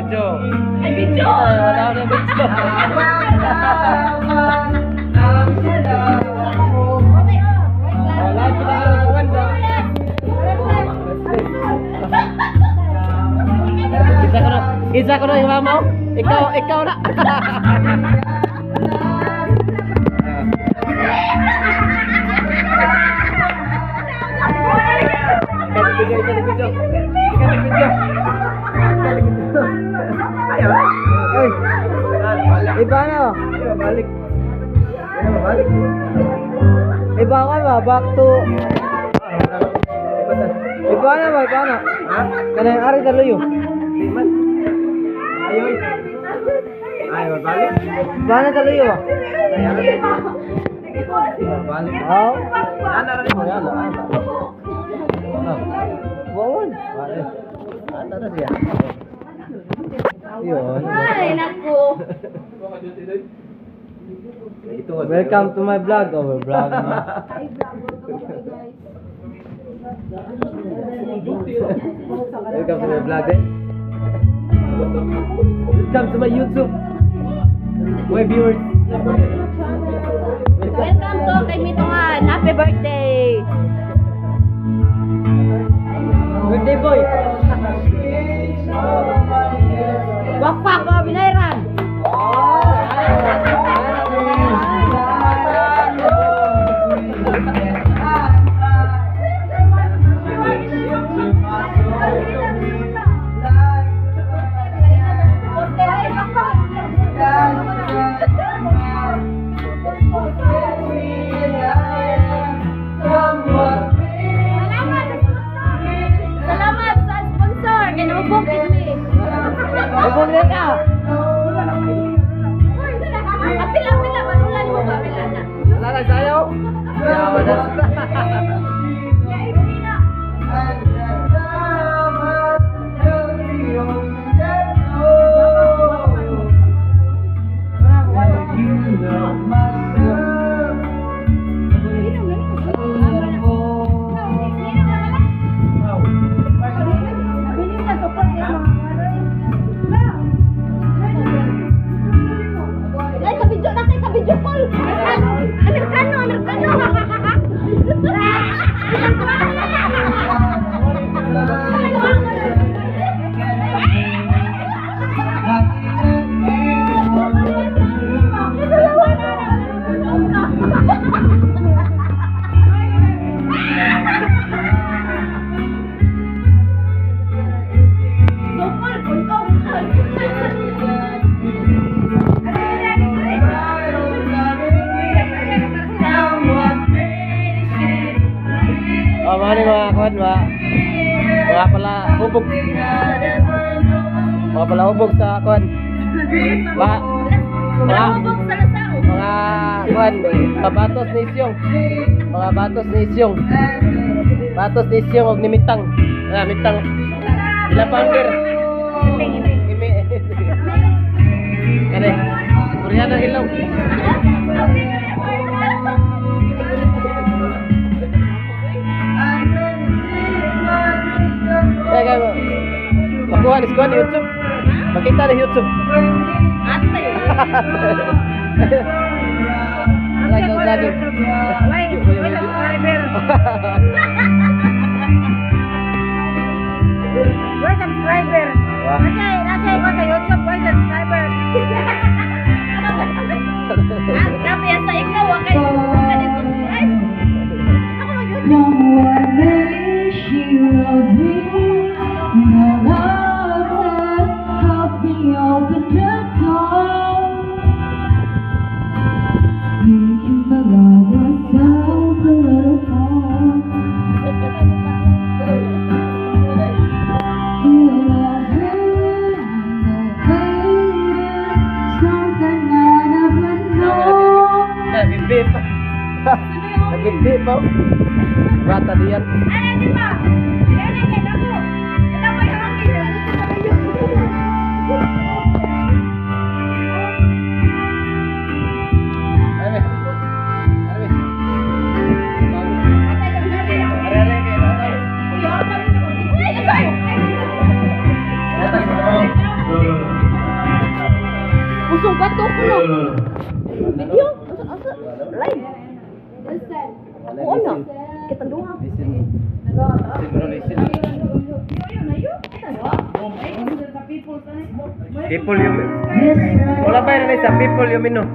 Video. Ay, video! Wala na video. Wala kita karon sa. Isa ko na. Isa ko na yung mamaw. Ikaw, ikaw na. Video, video, video. Video. Ayaw. Ay, iba na oh. Balik. Balik. Iba ka ba? Back to... Iba na ba? Iba na. Ha? Kanang ari taluyo. Di man. Ayoy. Ay, babalik. Iba na taluyo ba? Babalik. Oo. Ana ra mo yan, ana. Wawan. Balik. Ana na siya. Yun. Ay, naku. Ito. Welcome to my vlog. Oh, we're vlogging. Ay, vlogger ko kami, guys. Welcome to my vlog, eh. Welcome to my YouTube. My viewers. Welcome to kay Mitungan. Happy birthday! Birthday boy. Wakpak mga binayran. Salamat! Salamat sa sponsor! Ginubog kami. Ubog na ka. Apil, apil, manulan mo ba? Apil na. Wala na sayo. Yawa na. Ay, kabidyo na kay kabidyo call. Amerikano, Amerikano. Sukol, kuntong. Oh, mga ni mga kuan ba? Mga pala hubog. Mga pala hubog sa kuan. Ba mga Nahubog sa lasang. Mga kuan, pabatos ni Isyong. Mga batos ni Isyong. Batos ni Isyong og ni Mitang. Ah, Mitang. Ila founder. Ime. Kare. Koreano ilaw. Kaya kaya makuha ni kuan YouTube. Makita ni YouTube. Ate. Lagi lagi. Subscriber. Why subscriber? Wah. Nasa ko sa YouTube, why subscriber? Ah, grabe yan sa ikaw, ah, kayo. Huwag ka din subscribe. Ako mag-YouTube. No one may she loves me. The love has helped me open the door. We can love ourselves a little more. You love me, and the hate is something I never know. Nabibip. Nabibip po. Bata diyan. Ano, di ba? Yan, yan, yan, ako. Ito pa yung akin. Ay. Ay. Are are kay tatay. Ay, ay, ay. Tatay. Bato ko no. Video? Asa asa? Live. Ako ano? Kitang duha. Listen. Listen bro, listen. People you Wala ba yun sa people you know?